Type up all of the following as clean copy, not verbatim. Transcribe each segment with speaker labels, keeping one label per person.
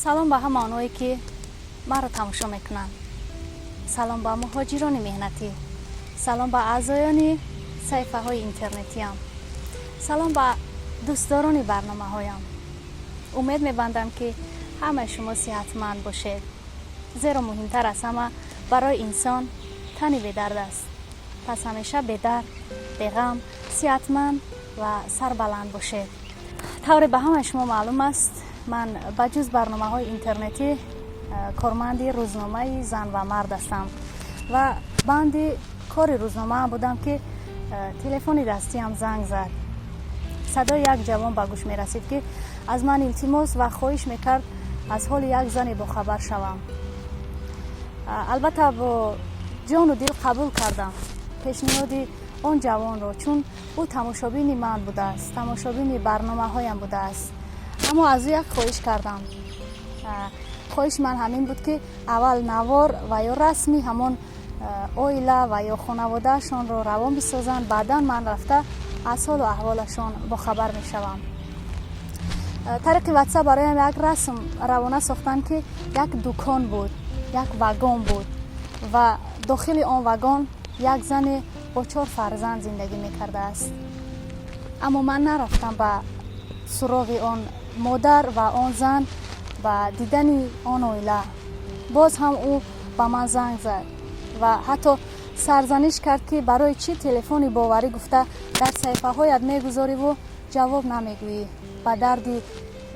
Speaker 1: Салом ба ҳама онҳое, ки маро тамошо мекунанд. Салом ба муҳоҷирони меҳнатӣ, салом ба аъзоёни саҳифаҳои интернетиям, салом ба дӯстдорони барномаҳоям. Умед мебандам, ки ҳамаи шумо сиҳатманд бошед, зеро муҳимтар аз ҳама барои инсон тани бедард аст. Пас ҳамеша бедард, беғам, сиҳатманд ва сарбаланд бошед. Тавре ба ҳамаи шумо маълум аст, ман ба ҷуз барномаҳои интернетӣ корманди рӯзномаи «Зан ва мард» ҳастам ва банди кори рӯзномаам будам, ки телефони дастиам занг зад. Садои як ҷавон ба гӯш мерасид, ки аз ман илтимос ва хоҳиш мекард аз ҳоли як зане бохабар шавам. Албатта, бо ҷону дил қабул кардам пешниҳоди он ҷавонро, чун ӯ тамошобини ман будааст, тамошобини барномаҳоям будааст. Аммо аз ӯ як хоҳиш кардам. Хоҳиши ман ҳамин буд, ки аввал навор ва ё расми ҳамон оила ва ё хонаводаашонро равон бисозанд, баъдан ман рафта аз ҳолу аҳволашон бохабар мешавам. Тариқи Ватсап бароям як расм равона сохтанд, ки як дукон буд, як вагон буд ва дохили он вагон як зане бо чор фарзанд зиндагӣ мекардааст. Аммо ман нарафтам ба суроғи он модар ва он зан, ба дидани он оила. Боз ҳам ӯ ба ман занг зад ва ҳатто сарзаниш кард, ки барои чӣ телефони боварӣ гуфта дар саҳифаҳоят мегузориву ҷавоб намегӯӣ, ба дарди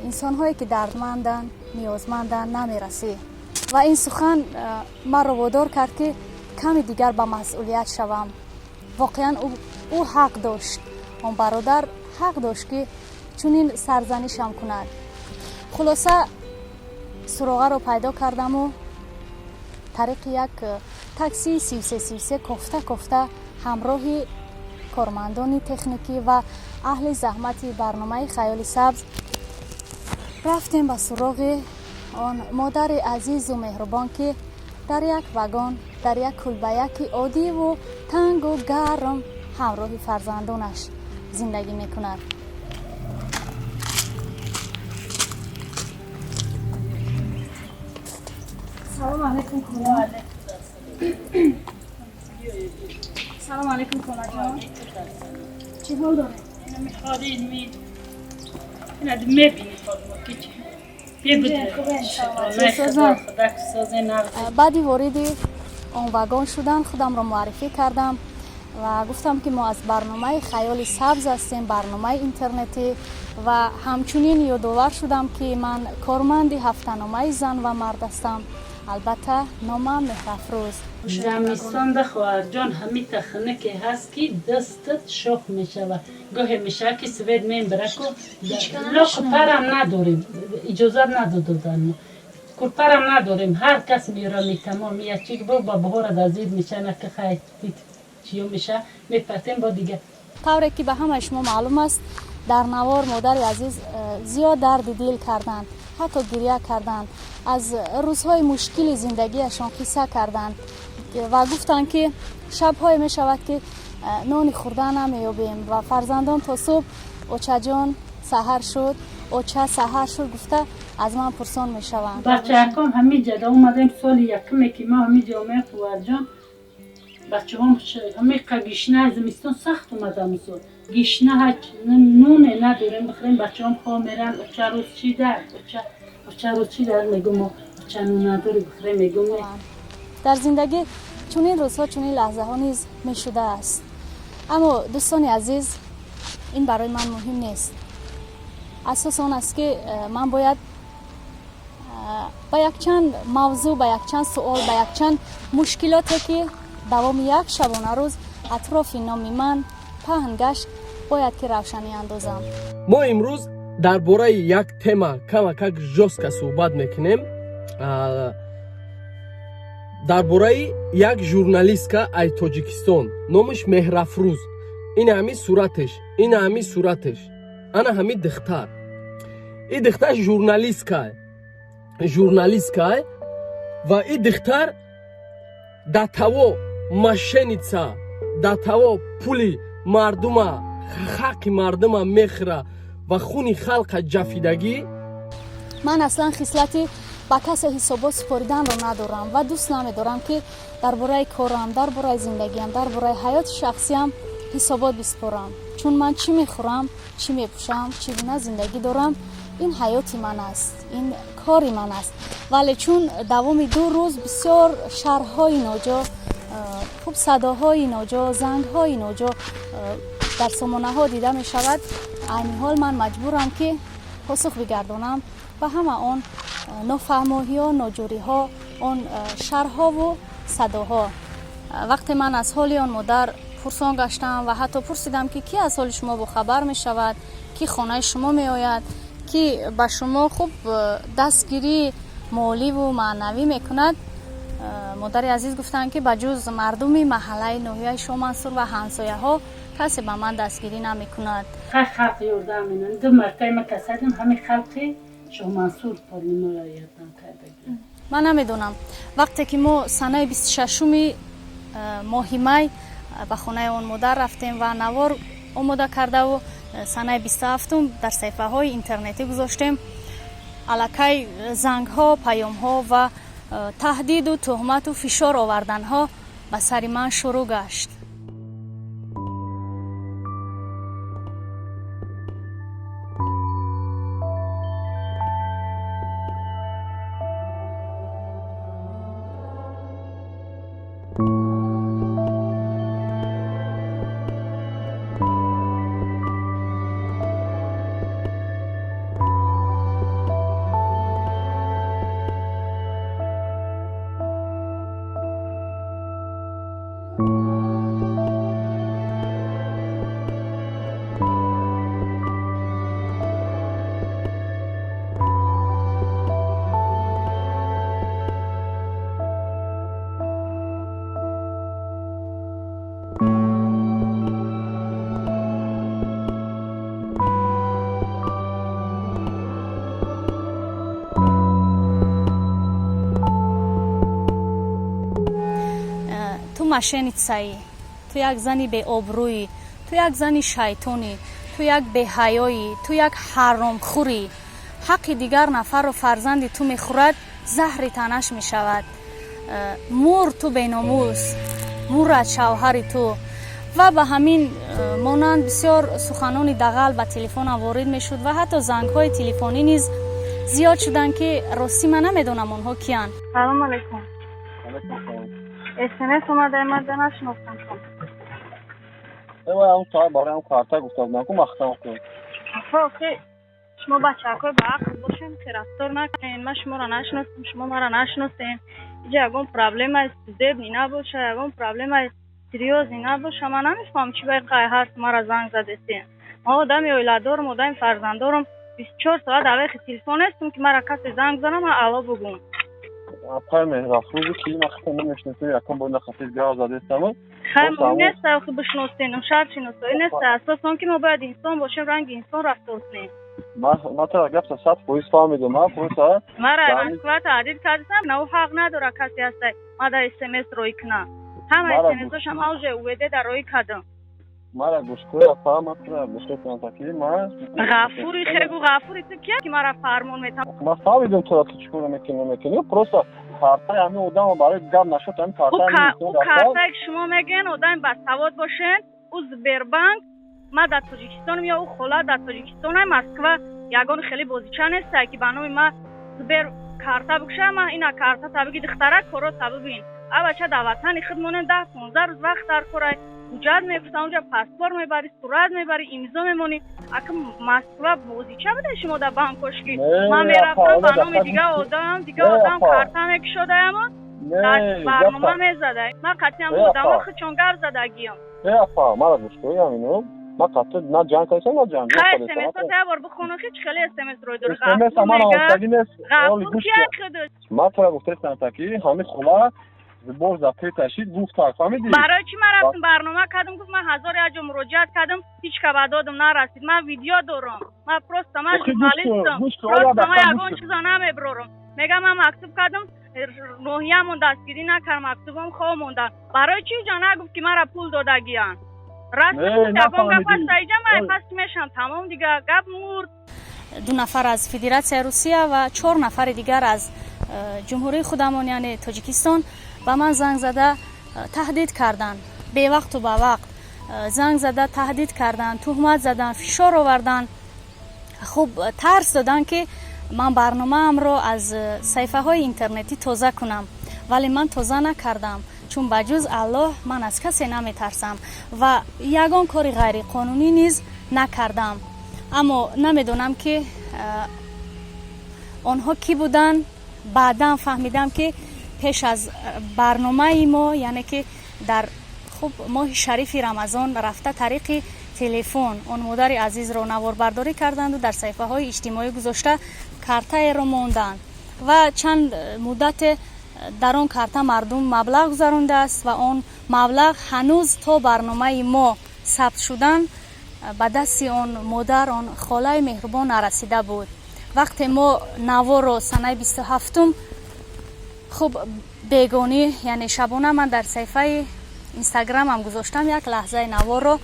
Speaker 1: инсонҳое, ки дардманданд, ниёзманданд, намерасӣ. Ва ин сухан маро водор кард, ки каме дигар ба масъулият шавам. Воқеан, ӯ ҳақ дошт, он бародар ҳақ дошт, ки чунин сарзанишам кунад. Хулоса, суроғаро пайдо кардаму тариқи як таксии 3333 кофта кофта ҳамроҳи кормандони техникӣ ва аҳли заҳмати барномаи «Хаёли сабз» рафтем ба суроғи он модари азизу меҳрубон, ки дар як вагон, дар як кулбаяки оддиву тангу гарм ҳамроҳи фарзандонаш зиндагӣ мекунад. Салом алейкум, хола. Салом алейкум, холаҷон. Чӣ ҳол доред?
Speaker 2: Мебини,
Speaker 1: баъди вориди он вагон шудан худамро муаррифӣ кардам ва гуфтам, ки мо аз барномаи «Хаёли сабз» ҳастем, барномаи интернетӣ, ва ҳамчунин ёдовар шудам, ки ман корманди ҳафтаномаи «Зан ва мард» ҳастам. Албатта, номам Меҳрафрӯз.
Speaker 2: Замистонда, хоҳарҷон, ҳамита хунуке ҳаст, ки дастат шох мешавад. Гоҳе мешавад, ки свет мебараку, лоқу парам надорем, иҷозат надододан, курпарам надорем. Ҳар кас меёра, метамо миячик бо ба баҳора дар зид мешана, ки хай чиё меша, мепартем бо дига.
Speaker 1: Тавре ки ба ҳамаи шумо маълум аст, дар навор модари азиз зиёд дарди дил карданд, ҳатто гирья карданд, аз рӯзҳои мушкили зиндагиашон қисса карданд ва гуфтанд, ки шабҳое мешавад, ки нони хӯрда намеёбем ва фарзандон то субҳ «Очаҷон, саҳар шуд, оча, саҳар шуд» гуфта аз ман пурсон мешаванд.
Speaker 2: Бачааком ҳамин ҷада омадем. Соли якуме, ки мо ҳамин ҷа омаем, хуварҷон, бачаҳом ҳамиқа гишна, зимистон сахт омада, мисол гишна, нуне надорем бихӯрем. Бачаҳом хоб меран: «Оча, рӯз чӣ дар? Оча, оча, рӯз чӣ дар?» Мегум: «Оча, нун надори бихӯрем?» Мегум.
Speaker 1: Дар зиндагӣ чунин рӯзҳо, чунин лаҳзаҳо низ мешудааст. Аммо, дӯстони азиз, ин барои ман муҳим нест. Асос он аст, ки ман бояд ба якчанд мавзӯъ, ба якчанд суол, ба якчанд мушкилоте, ки давоми як шабонарӯз атрофи номи ман паҳн гашт, бояд ки равшанӣ андозам.
Speaker 3: Мо имрӯз дар бораи як тема камакак жёстко суҳбат мекунем, дар бораи як журналистка ай Тоҷикистон, номаш Меҳрафрӯз. Ин ҳами суратеш, ин ҳами суратеш, ана ҳами духтар. И духтар журналистка ва и духтар датаво мошенница, датаво пули мардума, ҳаққи мардума мехӯра ва хуни халқа ҷафидагӣ.
Speaker 1: Ман аслан хислати ба касе ҳисобот супориданро надорам ва дӯст намедорам, ки дар бораи корам, дар бораи зиндагиам, дар бораи ҳаёти шахсиям ҳисобот бисупорам, чун ман чӣ мехӯрам, чӣ мепӯшам, чӣ гуна зиндагӣ дорам, ин ҳаёти ман аст, ин кори ман аст. Вале чун давоми 2 рӯз бисёр шарҳҳои ноҷо, хуб, садоҳои ноҷо, зангҳои ноҷо дар сомонаҳо дида мешавад, айни ҳол ман маҷбурам, ки посух бигардонам ба ҳама он нофаҳмоҳиҳо, ноҷӯриҳо, он шарҳҳову садоҳо. Вақте ман аз ҳоли он модар пурсон гаштам ва ҳатто пурсидам, ки кӣ аз ҳоли шумо бохабар мешавад, кӣ хонаи шумо меояд, кӣ ба шумо, хуб, дастгирии моливу маънавӣ мекунад, модари азиз гуфтанд, ки ба ҷуз мардуми маҳаллаи ноҳияи Шомансур ва ҳамсояҳо касе ба ман дастгирӣ намекунад.
Speaker 2: Халқ ёрдам менан. Ду мартаи ма касадим, ҳами халқи Шоҳмансур моро ёрдам кардаги.
Speaker 1: Ман намедонам, вақте ки мо санаи 26-уми моҳи май ба хонаи он модар рафтем ва навор омода кардаву санаи 27-ум дар саҳифаҳои интернетӣ гузоштем, аллакай зангҳо, паёмҳо ва таҳдиду туҳмату фишор оварданҳо ба сари ман шурӯъ гашт. Ту мошенницаӣ, ту як зани беобрӯӣ, ту як зани шайтонӣ, ту як беҳаёӣ, ту як ҳаромхӯрӣ. Ҳаққи дигар нафарро фарзанди ту мехӯрад, заҳри танаш мешавад. Мур ту беномус, мурад шавҳари ту ва ба ҳамин монанд бисёр суханони дағал ба телефонам ворид мешуд ва ҳатто зангҳои телефонӣ низ зиёд шуданд, ки ростӣ ман намедонам, онҳо киянд.
Speaker 4: Салом алейкум. СМС омада, ман нашинохтам.
Speaker 5: Бароям карта гуфта будам ку махтам ку.
Speaker 4: Охи, шумо бачаҳакои ба ақл бошем, ки рафтор накунед. Ман шуморо нашинохтам, шумо маро нашинохтем. Иҷа ягон проблемаи судебный набоша, ягон проблемаи серьёзный набоша, ман намефаҳмам, чӣ бай қай ҳарф маро занг задестем. Ман одами оиладорам, одами фарзанддорам, 24 соат авехи телефон нестам, ки мара касе занг зана, ман алло бугум.
Speaker 5: Апай Меҳрафрӯзи ки ман худам намешиносам, якум бор нахатир гап задестам.
Speaker 4: Хай, муҳим нест, охи бишносем, шарт шиносоӣ нест. Асос он ки мо бояд инсон бошем, ранги инсон рафтор кунем.
Speaker 5: Ман тара гапта 100% фаҳмидам, ман просто
Speaker 4: Мара Москва таҳдид кардисам, на, ӯ ҳақ надорад, касе ҳастай, ма дар СМС роӣ кунам. Ҳама СМСошам ма уже УВД дар роӣ кардам.
Speaker 5: Мара гӯш кун, апа, ман тура гӯш кунам, ки ман
Speaker 4: Ғафури хегу, Ғафури ту кия, ки мара фармон метам?
Speaker 5: Ман фаҳмидам тура, ту чӣ кора мекунӣ, намекунӣ. Просто картаи ҳамин одама барои гап нашуд, ҳамин картаи.
Speaker 4: Ӯ картае ки шумо мегӯен, одами басавод бошен, ӯ Сбербанк, ман дар Тоҷикистонам ё ӯ хола дар Тоҷикистонам, Москва ягон хеле бозича нестай, ки ба номи ман Сбер карта бикушам. Ман ина карта табиги, духтара, коро табибин. А бача дар ватани худ монем, 10-15 рӯз вақт дар корай, ҳуҷҷат мепурсам, онҷа паспорт мебарӣ, сурат мебарӣ, имзо мемонӣ. Ака, Москва бозича буда шумо дар банкош, ки ман мерафтам, ба номи дига одам карта мекушодаяму барнома мезадай. Ман қатъиан бо одамо худчон гап задагиям.
Speaker 5: Апа, мара гӯш кун, амино ман қатъи на ҷанг кардам, на ҷанг.
Speaker 4: Хай, СМС як бор бихонам, ки чӣ хеле СМС рой дори.
Speaker 5: СМС ман омадагӣ нест.
Speaker 4: Ғафур кия худ?
Speaker 5: Ман тура гуфтаистам, ки ҳамин хола бор запрет ашид, гуфт, так, фаҳмидӣ?
Speaker 4: Барои чӣ ман рафтам барнома кардам? Гуфт, ман ҳазор як ҷо муроҷиат кардам, ҳеҷ ка ба додам нарасид. Ман видео дорам, ман просто, ман журналистам, просто ман ягон чизо намеброрам. Мегам, ман мактуб кардам, ноҳиямон дастгирӣ накард, мактубам хоб монда. Барои чӣ ҷо нагуфт, ки мара пул додагиянд? Раст, ягон гап аст иҷа, ман пас мешам, тамом, дига гап мурд.
Speaker 1: 2 нафар аз Федератсияи Русия ва 4 нафари дигар аз ҷумҳурии худамон, яъне Тоҷикистон, ба ман занг зада таҳдид карданд. Бевақту бавақт занг зада таҳдид карданд, туҳмат заданд, фишор оварданд. Хуб, тарс доданд, ки ман барномаамро аз саҳифаҳои интернетӣ тоза кунам, вале ман тоза накардам, чун ба ҷуз Аллоҳ ман аз касе наметарсам ва ягон кори ғайриқонунӣ низ накардам. Аммо намедонам, ки онҳо кӣ буданд. Баъдан фаҳмидам, ки пеш аз барномаи мо, яъне ки дар хуб моҳи шарифи Рамазон, рафта тариқи телефон он модари азизро наворбардорӣ карданду дар саҳифаҳои иҷтимоӣ гузошта картаеро монданд ва чанд муддате дар он карта мардум маблағ гузарондааст ва он маблағ ҳанӯз то барномаи мо сабт шудан ба дасти он модар, он холаи меҳрубон нарасида буд. Вақте мо наворо санаи 27-ум, хуб, бегонӣ, яъне шабона, ман дар саҳифаи инстаграмам гузоштам як лаҳзаи наворро,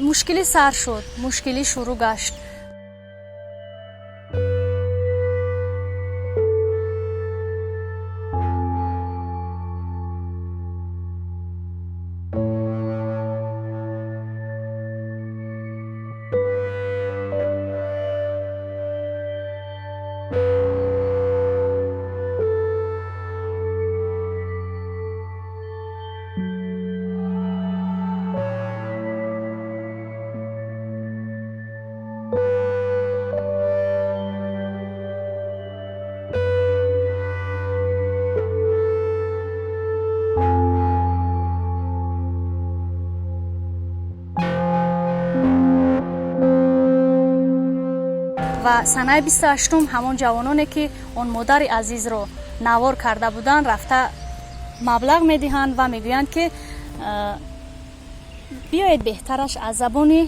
Speaker 1: мушкилӣ сар шуд, мушкилӣ шурӯъ гашт. Ва санаи 28-ум ҳамон ҷавононе, ки он модари азизро навор карда буданд, рафта маблағ медиҳанд ва мегӯянд, ки биёед, беҳтараш аз забони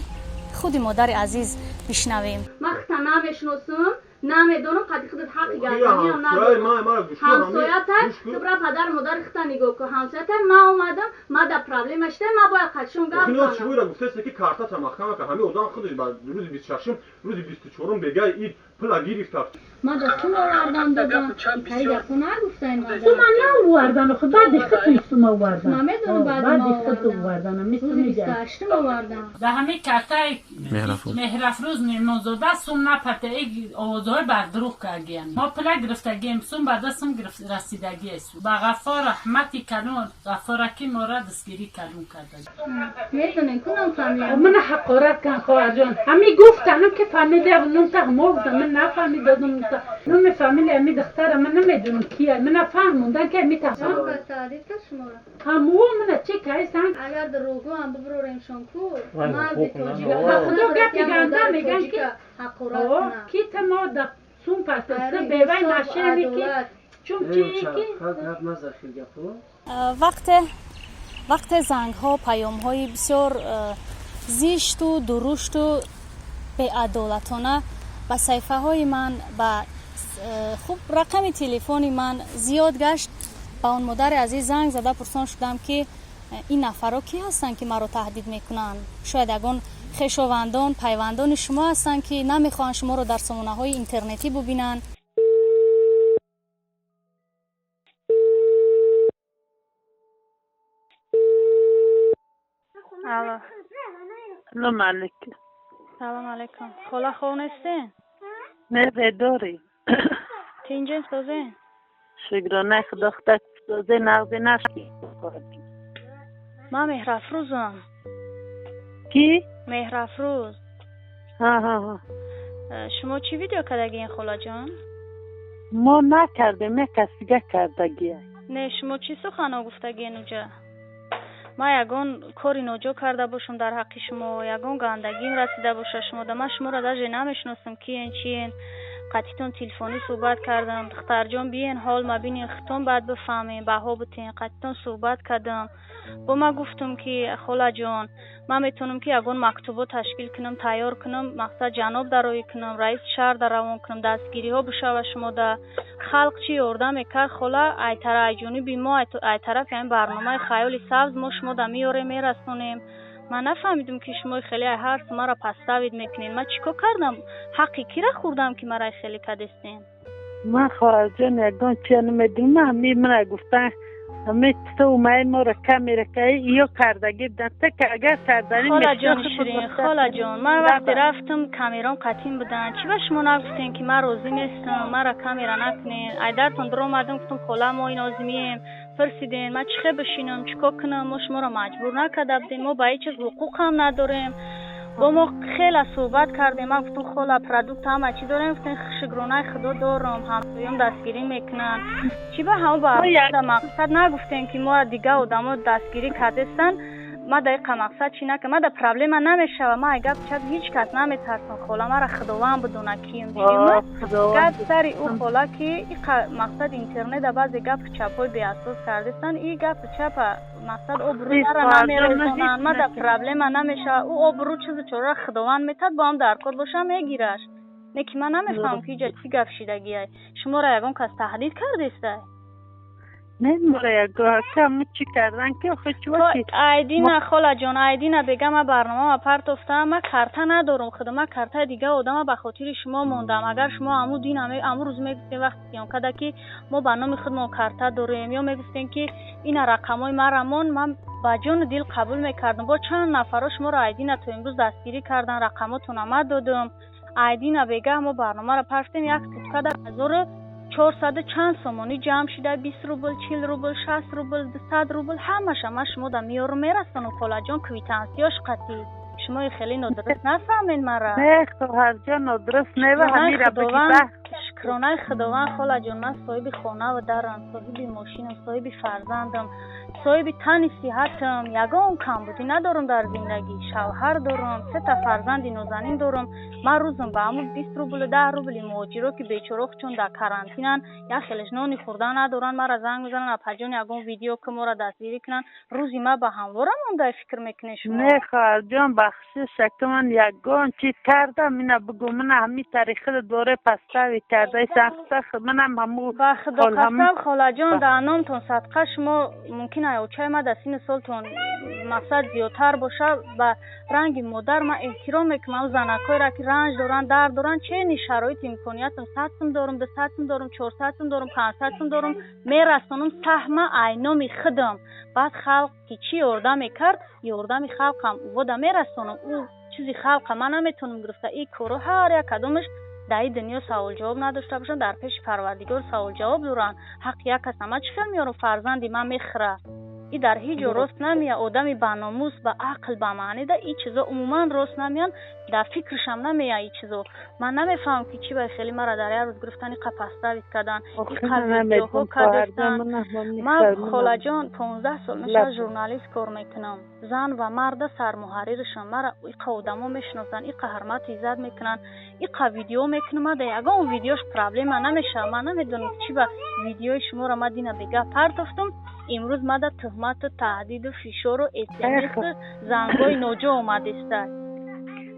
Speaker 1: худи модари азиз бишнавем.
Speaker 4: Ман худта намешиносам, намедонам, қади худат ҳаққи гарданиам надорам. Ҳамсоятай, ту бира падару модари худта нигоҳ кун. Ҳамсоятай, ман омадам, ман дар проблема шудам, ман бояд қадшон гап занам.
Speaker 5: Чӣ гуфтаст, ки картата маҳкама кард? Ҳамин одам худаш ба рӯзи 26-ум, рӯзи 24-ум бегаи ид пула гирифта.
Speaker 1: Ман да сум овардан додам. Тари гапо нагуфтаи ман.
Speaker 2: Сума наовардан, охи баъди худтон сума овардан.
Speaker 1: Ман медонам, баъди
Speaker 2: баъди худ овардан.
Speaker 1: Рӯзи 28-ум овардан.
Speaker 2: Да ҳамин картаи Меҳрафрӯз Меҳмонзода сум напарта, овозҳои бардурӯғ кардагиям. Мо пула гирифтагием, сум ба дастум расидагиест. Ба Ғаффор раҳмати калон, Ғаффора ки мора дастгирӣ калон карда.
Speaker 1: Медонем, кунам фамилия.
Speaker 2: Мана ҳақорат кан, хоҳарҷон. Ҳамин гуфтанам, ки фамилия номта мо гуфтам, ман нафаҳмидодам. Номи фамилия ами духтара ман намедонам кия. Мана фаҳмондан, ки ами ҳамуо мана чи кайсан.
Speaker 1: Агар дурӯғгӯ ҳам бибуроремшон ку, марди тоҷик.
Speaker 2: Ба худо гапи ганда меган, ки
Speaker 1: ҳақорат кунад.
Speaker 2: Ки та мо да сум паста бевай машини ки чун чи ки
Speaker 1: Вақте зангҳо, паёмҳои бисёр зишту дурушту беадолатона ба саҳифаҳои ман, ба хуб рақами телефони ман зиёд гашт, ба он модари азиз занг зада пурсон шудам, ки ин нафарро кӣ ҳастанд, ки маро таҳдид мекунанд. Шояд ягон хешовандон, пайвандони шумо ҳастанд, ки намехоҳанд шуморо дар сомонаҳои интернетӣ бубинанд. Алло.
Speaker 6: Салом алейкум.
Speaker 1: Салом алейкум. Хола, хоб нестен?
Speaker 6: Не, бедорӣ.
Speaker 1: Тинҷен, созен?
Speaker 6: Шукронаи Худо, худак созе, нағзи нашки.
Speaker 1: Ман Меҳрафрӯзам.
Speaker 6: Кӣ?
Speaker 1: Меҳрафрӯз.
Speaker 6: Ҳа, ҳа, ҳа.
Speaker 1: Шумо чӣ видео кардагиен, холаҷон?
Speaker 6: Мо накардем, як кас дига кардагия.
Speaker 1: Не, шумо чӣ суханҳо гуфтагиен уҷа? Ман ягон кори ноҷо карда бошам дар ҳаққи шумо, ягон гандагим расида боша шумода? Ман шуморо даже намешиносам, киен, чиен. Қатитон телефонӣ суҳбат кардам. Духтарҷон, биен, ҳол ма бинен, хитон баъд бифаҳмем, баҳо битен. Қатитон суҳбат кардам, бо ман гуфтум, ки холаҷон, ман метавонам, ки ягон мактубо ташкил кунам, тайёр кунам, мақсад ҷаноб дароӣ кунам, раиси шаҳр дар равон кунам, дастгириҳо бишава шумода. Халқ чӣ ёрдам мекард, хола, ай ҷониби мо, ай тарафи ҳамин барномаи Хаёли сабз мо шумода меёрем, мерасонем.
Speaker 4: Ман нафаҳмидум, ки шумо хеле ҳарф маро подставить мекунед. Ман чӣ кор кардам? Ҳаққи кира хӯрдам, ки мара хеле кадестен?
Speaker 6: Ман, хоҳарҷон, ягон чия намедонам. Ҳами мана гуфтан, ҳами ту умаи моро камера каи ё кардагӣ будан, та агар кардани.
Speaker 4: Холаҷон ширин, холаҷон, ман вақте рафтам, камером қатин будан. Чӣ ба шумо нагуфтем, ки ман розӣ нестам, мара камера накунед? Айдартон дуромадам, гуфтам: «Хола, мо инозимием». Пурсидем, ман чӣ хел бишинам, чӣ кор кунам? Мо шуморо маҷбур накарда будем, мо ба ҳеҷ чиз ҳуқуқам надорем. Бо мо хеле суҳбат кардем. Ман гуфтам: «Хола, продукт, ҳама чӣ дорем». Гуфтем: «Шукронаи худо, дорам, ҳамсоём дастгирӣ мекунанд». Чӣ ба ҳама ба мақсад нагуфтем, ки мо дига одамо дастгирӣ кардестанд? Ма дар иқа мақсад чӣ накардам. Ма дар проблема намешава. Ма гап чап ҳеҷ кас наметарсам, хола. Мара худованд бидона, киюм, чиюм. Гап сари ӯ, хола, ки иқа мақсад интернета баъзе гапу чапҳои беасос кардестанд. И гапу чапа мақсад обрӯ мара намерасонанд. Ма дар проблема намешава. Ӯ обрӯ, чизу чораро худованд метад, бо ҳам дар кор боша, мегираш. Не ки ман намефаҳмам, ки иҷа чӣ гап шидагиай. Шуморо ягон кас таҳдид кардестай?
Speaker 6: Не, мора ягон чӣ кардан ки охи чӣ?
Speaker 4: Айдина, холаҷон, айдина бега ма барномама партофтам. Ма карта надорум худо, ма картаи дига одама ба хотири шумо мондам. Агар шумо аму дин, аму рӯз мегуфтем, вақти съёмкада, ки мо ба номи худмон карта дорем, ё мегуфтем, ки ина рақамҳои мара мон, ман ба ҷону дил қабул мекардам. Бо чанд нафаро шуморо айдина то имрӯз дастгирӣ кардан, рақамотона ма додум. Айдина бегаҳ мо барномаро партофтем, як суткада 1400 чанд сомонӣ ҷамъ шида: 20 рубл, 40 рубл, 60 рубл, 200 рубл. Ҳамаша ман шумода меёру мерасонам, холаҷон, квитансияш қатӣ. Шумои хеле нодуруст нафаҳмед мара.
Speaker 6: Не, хоҳарҷон, нодуруст нева. Ҳамира.
Speaker 4: Шукронаи худованд, холаҷон, ман соҳиби хонаву дарам, соҳиби мошинам, соҳиби фарзандам, соҳиби тани сиҳатам, ягон камбудӣ надорам дар зиндагӣ. Шавҳар дорам, сета фарзанди нозанин дорам. Ман рӯзам ба ҳамун 20 рублу 10 рубли муҳоҷиро, ки бечоро чун дар карантинанд, як хелеш нони хӯрдан надоранд, мара занг мезананд: «Апаҷон, ягон видео ки моро дастгирӣ кунанд». Рӯзи ман ба ҳамвора монда, фикр мекунед шумо?
Speaker 6: Не, хоҳарҷон, бахшиш, ака, ман ягон чиз кардам? Ина бугу, мана ҳами тариқи доре подставить карда, манам ҳаму.
Speaker 4: Ба худо қасам, холаҷон, дар номтон садқа. Шумо мумкин очаи ма дар синни солтон мақсад зиёдтар боша. Ба ранги модар ман эҳтиром мекунам занакҳоеро, ки ранҷ доранд, дард доранд. Чени шароити имкониятам, 100 сум дорум, 200 сум дорум, 400 сум дорум, 500 сум дорум, мерасонам саҳма айноми худам. Баъд халқ ки чӣ ёрдам мекард, ёрдами халқам вода мерасонам. Ӯ чизи халқа ман наметавонам гирифта. Ин корро ҳар як кадомаш дар ин дунё саволҷавоб надошта бошанд, дар пеши парвардигор саволҷавоб доранд. Ҳаққи як каса ман чӣ хел меёрам? Фарзанди ман мехӯра. И дар ҳеҷ ҷо рост намеяд. Одами ба номус, ба ақл, ба маънида ин чизо умуман рост намеянд, дар фикршам намеяд ин чизо. Ман намефаҳмам, ки чӣ ба хеле мара дар як рӯз гирифтан, иқа подставить кардан, иқа видеоҳо кардастан. Ман, холаҷон, 15 сол мешавад журналист кор мекунам, зан ва марда сармуҳарриршам. Мара иқа одамо мешиносанд, иқа ҳурмату иззат мекунанд, иқа видео мекунам, ман дар ягон видеош проблема намешавад. Ман намедонам, чӣ ба видеои шуморо ман дина бега партофтам, имрӯз мада туҳмату таҳдиду фишору смсу зангҳои ноҷо омадеста.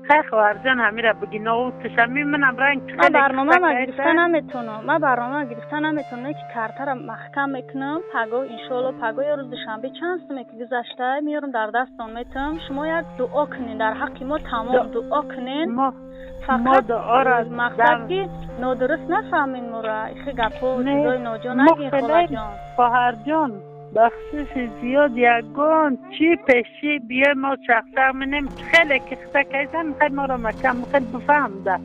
Speaker 6: Хай, хоҳарҷон, ҳамира буги ноутушами манам ранг.
Speaker 4: Ман барномама гирифта наметавонам, ман барномама гирифта наметавонам, ки картара маҳкам мекунам. Паго, иншоалло, паго ё рӯз душанбе, чанд суме ки гузашта, меёрам, дар дастон метавам. Шумо як дуо кунед дар ҳаққи мо, тамом дуо кунед. Фақат мақсад, ки нодуруст нафаҳмед мора, ихе гапҳо, чизои ноҷо нагин, холаҷон.
Speaker 6: Хоҳарҷон, бахшиши зиёд, ягон чӣ пеши биёй, мо шахсан менем, хеле ки хита кайсан, хел моро макам хел бифаҳмда.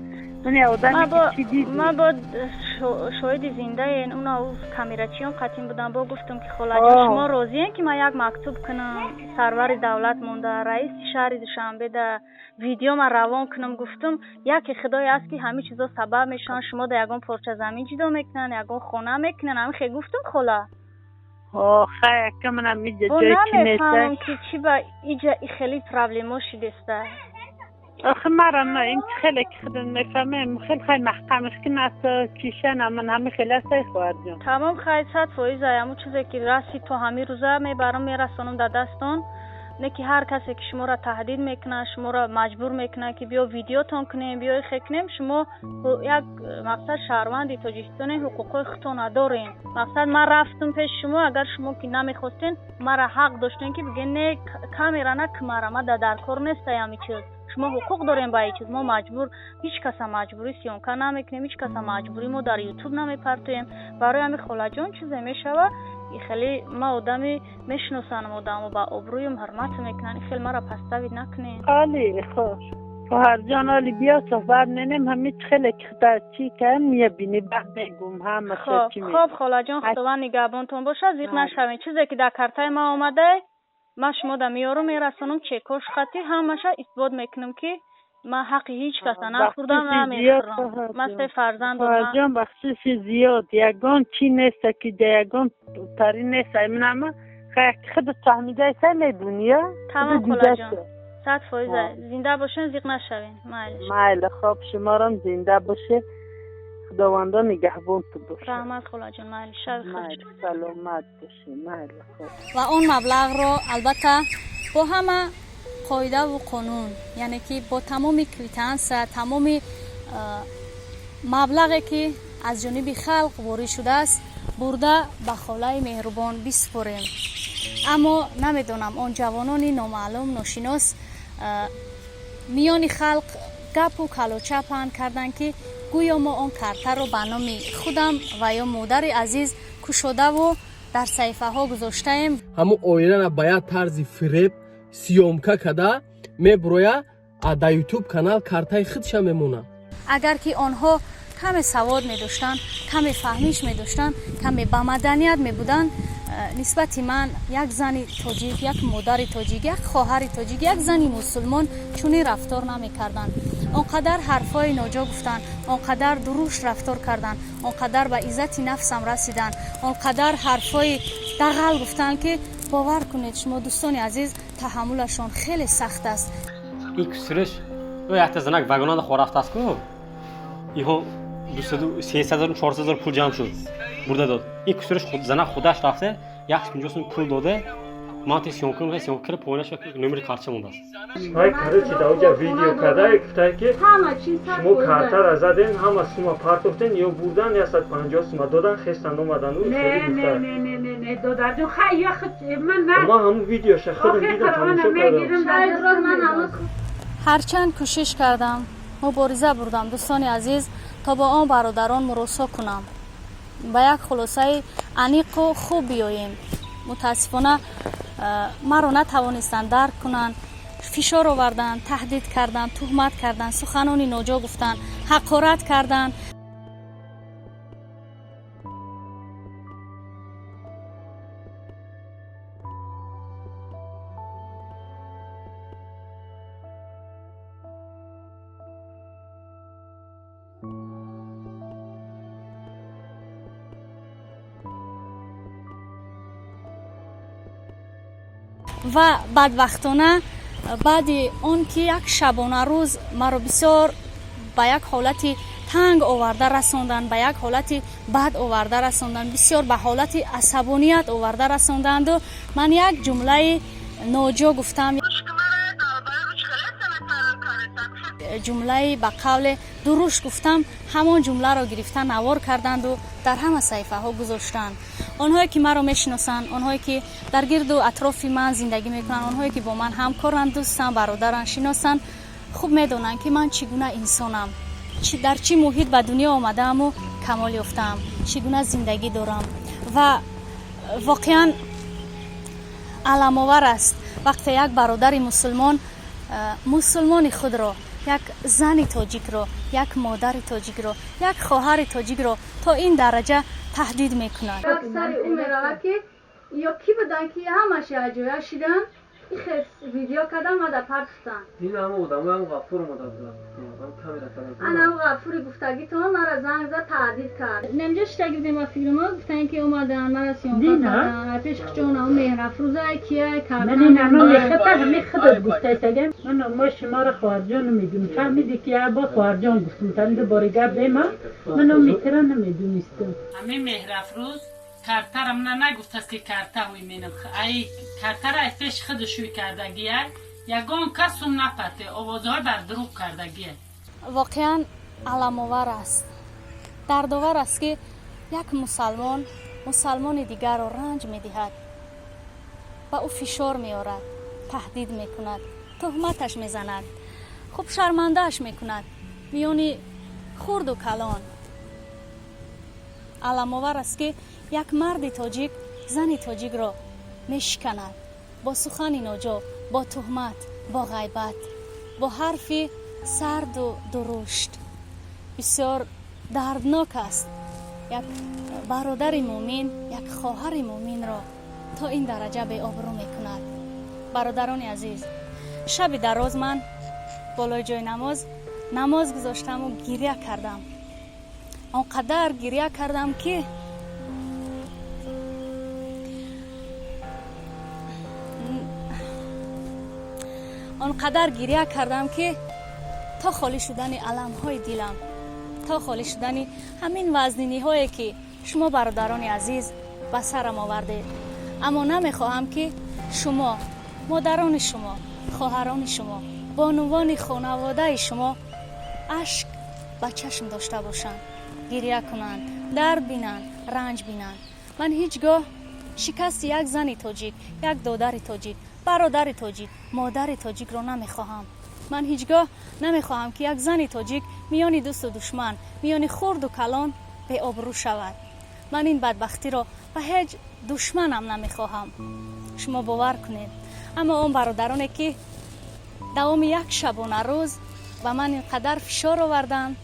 Speaker 4: Ман бо шоҳиди зиндаен, уна камерачиён қатин будам. Бо гуфтам, ки холаҷон, шумо розиен, ки ман як мактуб кунам сарвари давлат монда, раиси шаҳри Душанбеда, видеома равон кунам? Гуфтам, яке худое аст, ки ҳамин чизо сабаб мешаванд, шумо да ягон порча замин ҷудо мекунанд, ягон хона мекунанд. Ҳамин хел гуфтам, хола. Намефаҳмам, ки чӣ ба иҷа и хеле проблемо шидеста.
Speaker 6: Охи, мара на ин хеле ки худам мефаҳмем, хел хай маҳкамаш кин аст, кишана ман ҳами хеле аст, хоҳарҷон.
Speaker 4: Тамом, хай, 100% ай ҳамун чизе ки расид, то ҳамин рӯза мебарам, мерасонам дар дастон. Не ки ҳар касе ки шуморо таҳдид мекунад, шуморо маҷбур мекунад ки биё видеотон кунем, биё ихе кунем, шумо як мақсад шаҳрванди Тоҷикистоне, ҳуқуқҳои худтон надорем. Мақсад ман рафтам пеши шумо, агар шумо ки намехостен, мара ҳақ доштен ки бигӯен не, камера на кимара, ма дар кор нестаям ин чиз. Шумо ҳуқуқ дорем ба ин чиз. Мо маҷбур, ҳеҷ каса маҷбурӣ съёмка намекунем, ҳеҷ каса маҷбурӣ мо дар ютуб намепартоем. Барои ҳамин холаҷон чизе мешава, хеле ма одами мешиносанам, одамо ба обрӯям ҳурмат мекунанд, хеле мара паставид накунед.
Speaker 6: Оли хуб хоҳарҷон, оли биё суҳбат менем, ҳамин хеле ки чӣ кам мебинӣ, баъд мегум ҳама чӣ.
Speaker 4: Хуб холаҷон, худованд нигаҳбонтон бошад, зиқ нашавед. Чизе ки дар картаи ман омадае, ман шумо да меёрам, мерасонам, чекош хати ҳамаша исбот мекунам ки ман ҳаққи ҳеҷ каса нахӯрдам, намехӯрам. Ман се фарзанд дорам.
Speaker 6: Хоҳарҷон, бахшиши зиёд, ягон чӣ неста ки ягон тари неста. Минама худат фаҳмидаиса медунӣ.
Speaker 4: Тамом холаҷон, 100% зинда бошен, зиқ нашавен. Майли.
Speaker 6: Майли, хоб, шуморам зинда боше, худовандо нигаҳбонту боше.
Speaker 4: Раҳмат холаҷон, майли, шаби хуш.
Speaker 6: Саломат бошӣ, майли. Хоб.
Speaker 1: Ва он маблағро албатта бо ҳама қоидаву қонун, яъне ки бо тамоми квитансия, тамоми маблағе ки аз ҷониби халқ ворид шудааст, бурда ба холаи меҳрубон бисупорем. Аммо намедонам, он ҷавонони номаълум, ношинос миёни халқ гапу калоча паҳн карданд ки гӯё мо он картаро ба номи худам ва ё модари азиз кушодаву дар саҳифаҳо гузоштаем.
Speaker 3: Ҳамун оилара ба як тарзи фиреб съёмка када мебуроя, а дар ютуб канал картаи худша мемонад.
Speaker 1: Агар ки онҳо каме савод медоштанд, каме фаҳмиш медоштанд, каме ба маданият мебуданд, нисбати ман, як зани тоҷик, як модари тоҷик, як хоҳари тоҷик, як зани мусулмон чунин рафтор намекарданд. Он қадар ҳарфҳои ноҷо гуфтанд, он қадар дурушт рафтор карданд, он қадар ба иззати нафсам расиданд, он қадар ҳарфҳои дағал гуфтанд ки бовар кунед шумо дӯстони азиз, таҳаммулашон хеле сахт аст.
Speaker 7: Ин кусуриш якта занак вагонада хорафтааст ку, иҳо 200, 300, 400 пул ҷамъ шуд, бурда дод. Ин кусуриш занак худаш рафта 150 сум пул дода, ман те съёмка мекунам, съёмка карда поинаш номери карташа мондааст.
Speaker 8: Ай, короче, да уҷа видео карда, гуфтае ки шумо картара заден, ҳама сума партофтен, ё бурдан 150 сума додан, хестан омадан.
Speaker 2: Не, не, не, не, не, не, додарҷон, хай, я ман на
Speaker 8: ман ҳамун видеоша худам дидам, тамошо кардам.
Speaker 1: Ҳарчанд кӯшиш кардам, мубориза бурдам, дӯстони азиз, то бо он бародарон муросо кунам, ба як хулосаи аниқу хуб биёем. Мутаассифона маро натавонистанд дарк кунанд, фишор оварданд, таҳдид карданд, туҳмат карданд, суханони ноҷо гуфтанд, ҳақорат карданд. Ва бадбахтона баъди он ки як шабонарӯз маро бисёр ба як ҳолати танг оварда расонданд, ба як ҳолати бад оварда расонданд, бисёр ба ҳолати асабоният оварда расонданду ман як ҷумлаи ноҷо гуфтам, ҷумлаи ба қавле дуруш гуфтам, ҳамон ҷумларо гирифта навор карданду дар ҳама саҳифаҳо гузоштанд. Онҳое ки маро мешиносанд, онҳое ки дар гирду атрофи ман зиндагӣ мекунанд, онҳое ки бо ман ҳамкоранд, дӯстанд, бародаранд, шиносанд, хуб медонанд ки ман чӣ гуна инсонам, дар чӣ муҳит ба дунё омадааму камол ёфтаам, чӣ гуна зиндагӣ дорам. Ва воқеан аламовар аст вақте як бародари мусулмон мусулмони худро, як зани тоҷикро, як модари тоҷикро, як хоҳари тоҷикро то ин дараҷа таҳдид мекунад.
Speaker 4: Сари ӯ меравад ки ё кӣ буданд ки ҳамаш якҷоя шиданд, ихе видео кардам, мада партофтанд.
Speaker 8: Ин ҳама одамоям Ғафур омада буданд, камера карданд.
Speaker 4: Ана ҳам Ғафури гуфтагитон мара занг зад, таҳдид кард. Намҷа шитаги будем ба фикри мо, гуфтанд ки омаданд, мара съёмка карданд, пеш хучон ам Меҳрафрӯза кия карданд.
Speaker 2: Ман ин ано мехата ҳами худат гуфтаистагам. Ман мо шуморо хоҳарҷон мегӯм. Фаҳмидӣ ки як бор хоҳарҷон гуфтам, тан дубора гап зема, ман митра намедонистам.
Speaker 9: Ҳами Меҳрафрӯз
Speaker 2: Картара мана нагуфтааст, ки карта ҳуй менам. Ай картара ай пеши худаш ҳуй кардагия. Ягон кас сум напарте, овозҳои бар дурӯғ кардагия.
Speaker 1: Воқеан аламовар аст, дардовар аст, ки як мусалмон мусалмони дигарро ранҷ медиҳад, ба ӯ фишор меорад, таҳдид мекунад, туҳматаш мезанад, хуб шармандааш мекунад миёни хурду калон. Аламовар аст, ки як марди тоҷик зани тоҷикро мешиканад бо сухани ноҷо, бо туҳмат, бо ғайбат, бо ҳарфи сарду дурушт. Бисёр дарднок аст, як бародари муъмин як хоҳари муъминро то ин дараҷа беобрӯ мекунад. Бародарони азиз, шаби дароз ман болои ҷои намоз намоз гузоштаму гиря кардам. Он қадар гиря кардам, ки он қадар гиря кардам, ки то холӣ шудани аламҳои дилам, то холӣ шудани ҳамин вазниниҳое, ки шумо, бародарони азиз, ба сарам овардед. Аммо намехоҳам, ки шумо, модарони шумо, хоҳарони шумо, бонувони хонаводаи шумо ашк ба чашм дошта бошанд, гиря кунанд, дард бинанд, ранҷ бинанд. Ман ҳеҷ гоҳ шикасти як зани тоҷик, як додари тоҷик, бародари тоҷик, модари тоҷикро намехоҳам. Ман ҳеҷ гоҳ намехоҳам, ки як зани тоҷик миёни дӯсту душман, миёни хурду калон беобрӯ шавад. Ман ин бадбахтиро ба ҳеҷ душманам намехоҳам, шумо бовар кунед. Аммо он бародароне, ки давоми як шабонарӯз ба ман ин қадар фишор оварданд,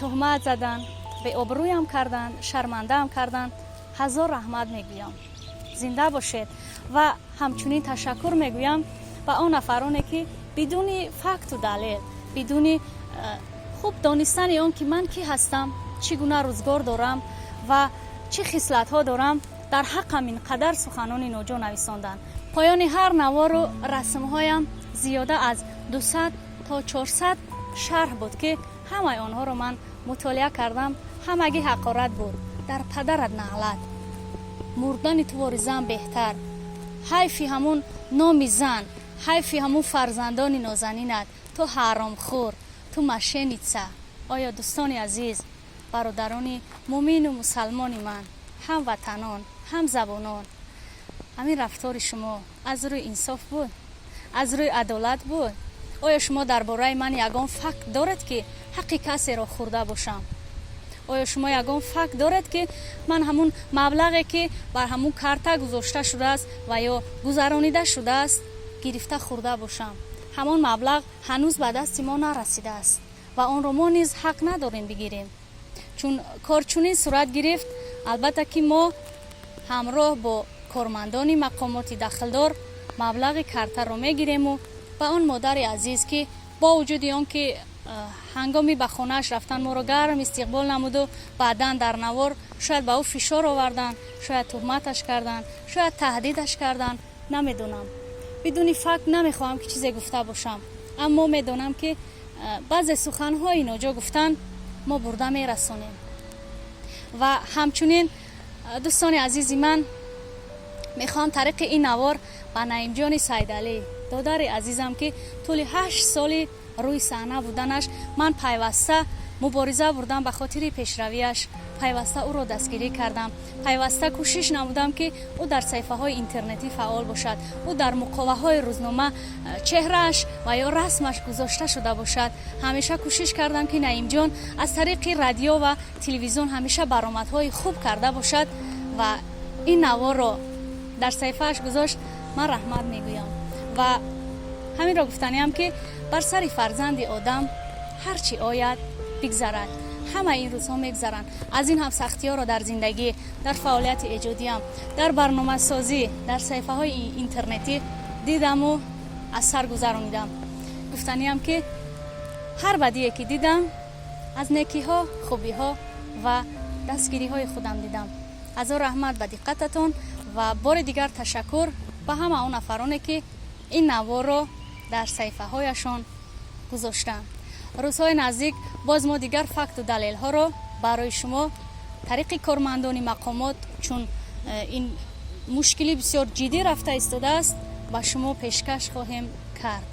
Speaker 1: туҳмат заданд, беобрӯям карданд, шармандаам карданд, ҳазор раҳмат мегӯям, зинда бошед. Ва ҳамчунин ташаккур мегӯям ба он нафароне, ки бидуни факту далел, бидуни хуб донистани он, ки ман кӣ ҳастам, чӣ гуна рӯзгор дорам ва чӣ хислатҳо дорам, дар ҳаққам ин қадар суханони ноҷо нависонданд. Поёни ҳар навору расмҳоям зиёда аз 200 то 400 шарҳ буд, ки ҳамаи онҳоро ман мутолиа кардам. Ҳамагӣ ҳақорат буд: дар падарат наълат, мурдани ту вори зан беҳтар, ҳайфи ҳамун номи зан, ҳайфи ҳамун фарзандони нозанинат, ту ҳаромхӯр, ту мошенница. Оё, дӯстони азиз, бародарони муъмину мусалмони ман, ҳамватанон, ҳамзабонон, ҳамин рафтори шумо аз рӯи инсоф буд, аз рӯи адолат буд? Оё шумо дар бораи ман ягон факт доред, ки ҳаққи касеро хӯрда бошам? Оё шумо ягон факт доред, ки ман ҳамун маблағе, ки бар ҳамун карта гузошта шудааст ва ё гузаронида шудааст, гирифта хӯрда бошам? Ҳамон маблағ ҳанӯз ба дасти мо нарасидааст ва онро мо низ ҳақ надорем бигирем, чун кор чунин сурат гирифт. Албатта, ки мо ҳамроҳ бо кормандони мақомоти дахлдор маблағи картаро мегирему ба он модари азиз, ки бо вуҷуди он ки ҳангоми ба хонааш рафтан моро гарм истиқбол намуду баъдан дар навор шояд ба ӯ фишор оварданд, шояд туҳматаш карданд, шояд таҳдидаш карданд, намедонам. Бидуни факт намехоҳам, ки чизе гуфта бошам, аммо медонам, ки баъзе суханҳои ноҷо гуфтан мо бурда мерасонем. Ва ҳамчунин, дӯстони азизи ман, мехоҳам тариқи ин навор ба Наимҷони Сайдалӣ, додари азизам, ки тӯли 8 соли рӯи саҳна буданаш ман пайваста мубориза бурдам ба хотири пешравиаш, пайваста ӯро дастгирӣ кардам, пайваста кӯшиш намудам, ки ӯ дар саҳифаҳои интернетӣ фаъол бошад, ӯ дар муқоваҳои рӯзнома чеҳрааш ва ё расмаш гузошта шуда бошад. Ҳамеша кӯшиш кардам, ки Наимҷон аз тариқи радио ва телевизион ҳамеша баромадҳои хуб карда бошад ва ин наворро дар саҳифааш гузошт. Ман раҳмат мегӯям ва ҳаминро гуфтаниам, ки бар сари фарзанди одам ҳар чӣ ояд, бигзарад. Ҳамаи ин рӯзҳо мегзаранд. Аз ин ҳам сахтиҳоро дар зиндагӣ, дар фаъолияти эҷодиам, дар барномасозӣ, дар саҳифаҳои интернетӣ дидаму аз сар гузаронидам. Гуфтаниам, ки ҳар бадие ки дидам, аз некиҳо, хубиҳо ва дастгириҳои худам дидам. Ҳазор раҳмат ба диққататон ва бори дигар ташаккур ба ҳама он нафароне, ки ин наворро дар саҳифаҳояшон гузоштанд. Рӯзҳои наздик боз мо дигар факту далелҳоро барои шумо тариқи кормандони мақомот, чун Ин мушкили бисёр ҷиддӣ рафта истодааст, ба шумо пешкаш хоҳем кард.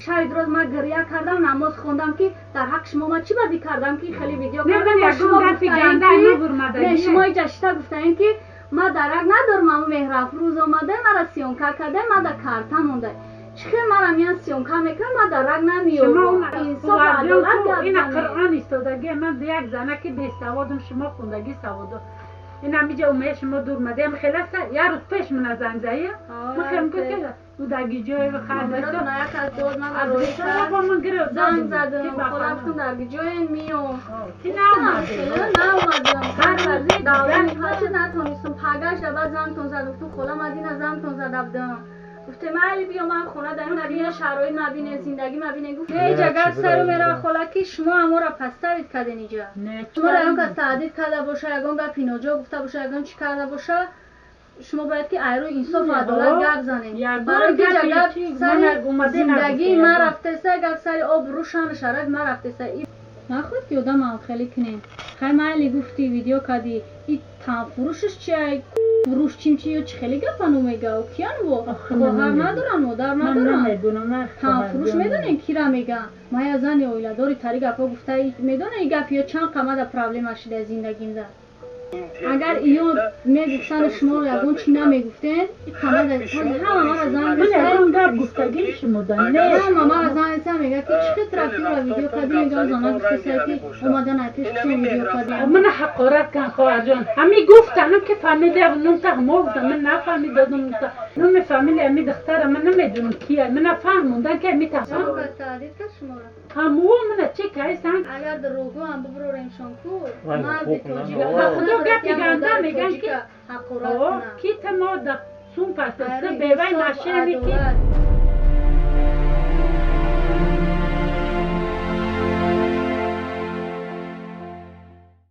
Speaker 4: Шаби рӯз ман гиря кардам, намоз хондам, ки дар ҳаққи шумо ман чӣ бадӣ кардам, ки хеле видео кардам. Шумо иҷа шита гуфтаем, ки ман дарак надорам, аму Меҳрафрӯз омада мара съёмка карда, ма да карта монда. Чӣ хел мара миян съёмка мекунам, ман дарак намеёбам. Инсоф, адолат гап
Speaker 6: ина Қуръон истодаги, ман як занаки бесаводам, шумо хундагӣ саводо. Ин ҳамиҷа умея шумо дур мадем хеласа, як рӯз пеш мана занг зая. Ман хелм ки удаги ҷое
Speaker 4: Занг задам, хола, гуфтам, дар ҷоем, миём. Наомадам, натонистам. Пагашда баъд зангтон зад, гуфтам, хола, мадина зангтон зада будам. Гуфтем, майли, биё, ман хона дарем, набине, шароит мабине, зиндагӣ мабине. Гуфт, иҷа гап сару мерава, хола, ки шумо амора паставид карден иҷа. Шуморо ягон кас таҳдид карда боша, ягон гапи ноҷо гуфта боша, ягон чӣ карда боша, шумо бояд ки айрӯи инсофу адолат гап занед. Барои ки иҷа гап сари зиндагии ман рафтеса, гап сари обрӯ, шаъну шарафи ман рафтеса. Нахоҳад ки одамам хеле кунем. Хай, майли, гуфтӣ, видео кардӣ, и танфурӯшаш чия? Фурӯш чим чи ё чӣ хеле гапану мега? Киян во хоҳар надорам, модар надорам. Танфурӯш медонем, кира мега? Ман я зани оиладори, тари гапҳо гуфта, медонем, и гап ё чанд қамада проблема шуда зиндагимда. Агар иё мегуфтану шуморо ягон чӣ намегуфтен, ҳама мара занг ҳама мара занг мезанад, мега, ки чӣ хел трафиро видео кардӣ? Мега, зана гуфтеса, ки омадан ай пеш шумо видео кардӣ.
Speaker 6: Мана ҳақорат кан, хоҳарҷон. Ҳами гуфтанам, ки фамилия номта мо гуфтам, ман нафаҳмидодам номи фамилия ами духтара, ман намедонам кия, мана фаҳмондан, ки ами ҳамуо мана чи кайсан.
Speaker 1: Агар дурӯғгӯам, бибурорем-шон ку, марди тоҷик.
Speaker 6: Худо, гапи ганда меган, ки ки та мо да сум паста бевай машини ки.